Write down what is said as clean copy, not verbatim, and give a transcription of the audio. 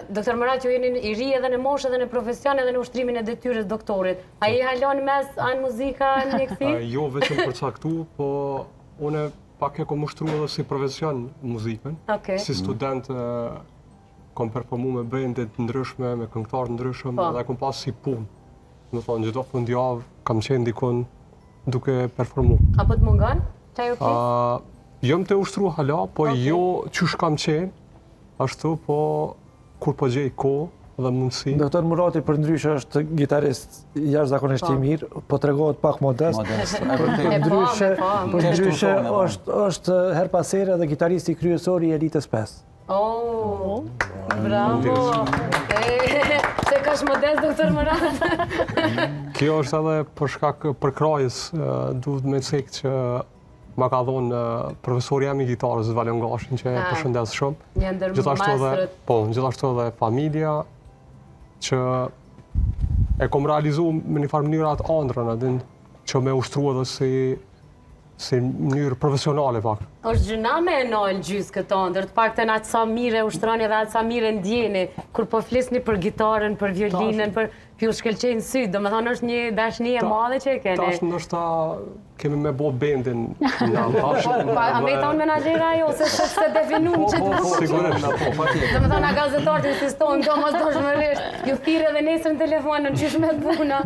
Doktor Murat, ju jeni i ri edhe në moshë edhe në profesion edhe në ushtrimin e detyrës doktorit. A je hala në mes anë muzika në mjekësi? Jo vetëm përcaktu, po une pak e kom ushtru edhe si profesion muzikën. Si student kom performu me bende të ndryshme, me këngëtarë të ndryshëm, po. dhe kom pas si punë. Me thonë, gjitho fundjavë kam qenë dikun duke performu. A po të mungon? Qajo pjesë? Jom tu ushtru hala, po jo qysh kam qenë, ashtu, po kur po gjej kohë dhe mundësi. Doktor Murati për ndryshe është gitarist jashtëzakonisht i po. mirë, po tregohet pak modest. Modest. Për ndryshe, për ndryshe është është herë pas here edhe gitaristi kryesor i Elitës 5. Oh, bravo. Se ka është modest doktor Murat. Kjo është edhe për shkak përkrahjes, duhet me cek që Ma ka dhonë profesori jem i gitarës, Valon Gashin, që e ah. përshëndes shumë. Një ndër gjithashtu edhe, po, gjithashtu edhe familja, që e kom realizu me një farë mënyrë atë andrën, a din, që me ushtru edhe si, si mënyrë profesionale pak. është gjynah me e nalë gjysë këtë andër, të paktën atë sa mirë e ushtroni dhe atë sa mirë e ndjeni, kur po flisni për gitarën, për violinën, për Po ju shkëlqejnë sytë, domethonë është një dashni e madhe që e keni. Tash ndoshta kemi me bo bendin në tash. Po, a me thonë menaxhera ajo, se se se definum po, që të po, po, Sigurisht, po, patjetër. Domethonë, a gazetarët insistojnë, domosdoshmërisht, ju thirrë edhe nesër në telefon, në qysh me puna.